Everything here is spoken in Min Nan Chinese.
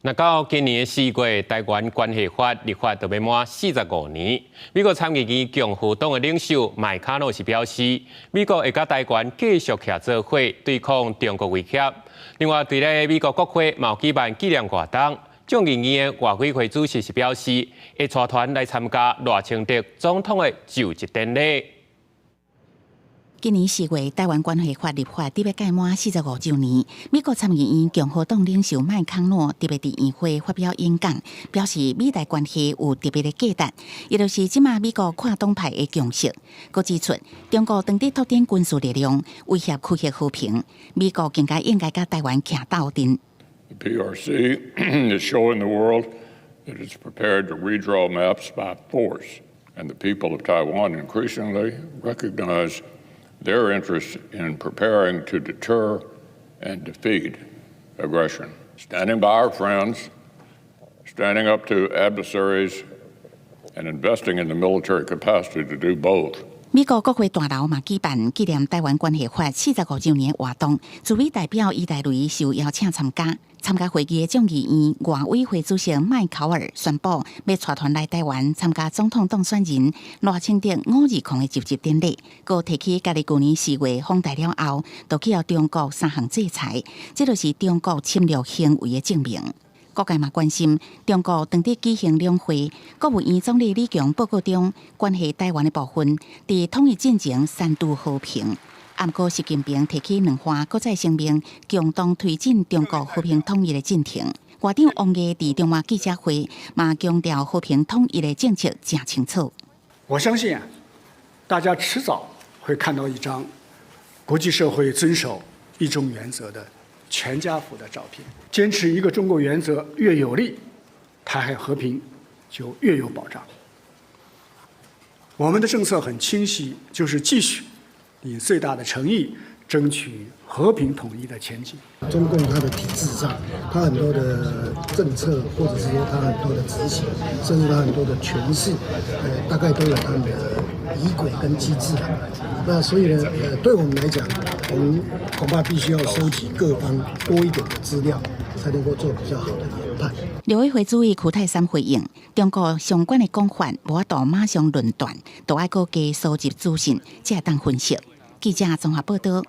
若到今年4月，台灣關係法立法就欲滿45年。美國參議院共和黨的領袖麥卡諾是表示，美國會佮台灣繼續徛做伙對抗中國威脅。另外，佇咧美國國會嘛有舉辦紀念活動，眾議院的外委會主席是表示，會帶團來參加賴清德總統的就職典禮。今年4月，台灣關係法立法得欲屆滿45週年。美國參議院共和黨領袖麥康諾特別佇院會發表演講，表示美台關係有特別的價值，伊就是這馬美國跨黨派的共識。閣指出，中國當佇拓展軍事力量，威脅區域和平，美國更加應該佮台灣徛鬥陣。 The PRC is showing the world that it's prepared to redraw maps by force, and the people of Taiwan increasingly recognize their interest in preparing to deter and defeat aggression. Standing by our friends, standing up to adversaries, and investing in the military capacity to do both. 美國國會大樓嘛舉辦紀念台灣關係法45週年活動，駐美代表伊大雷受邀請參加。參加會議的眾議院外委會主席麥考爾宣布，欲帶團來台灣參加總統當選人賴清德520的就職典禮。閣提起家己舊年4月訪台了後，就去予中國三項制裁，這就是中國侵略行為的證明。各界嘛關心中國當地舉行兩會，國務院總理李強報告中關係台灣的部分，佇統一進程三度和平。毋過習近平提起兩岸閣再聲明，共同推進中國和平統一的進程。外長王毅佇中外記者會嘛強調和平統一的政策誠清楚。我相信啊，大家遲早會看到一張國際社會遵守一中原則的全家福的照片。堅持一個中國原則越有力，台海和平就越有保障。我們的政策很清晰，就是繼續以最大的誠意爭取和平統一的前景。中共它的體制上，它很多的政策，或者是說它很多的執行，甚至它很多的權勢，大概都有他們的儀軌跟機制。那所以呢，對我們來講，我們恐怕必須要收集各方多一點的資料，才能夠做比較好的研判。陸委會主委邱太三回應，中國相關的講法無法度馬上論斷，都愛閣加收集資訊，才會當分析。記者綜合報道。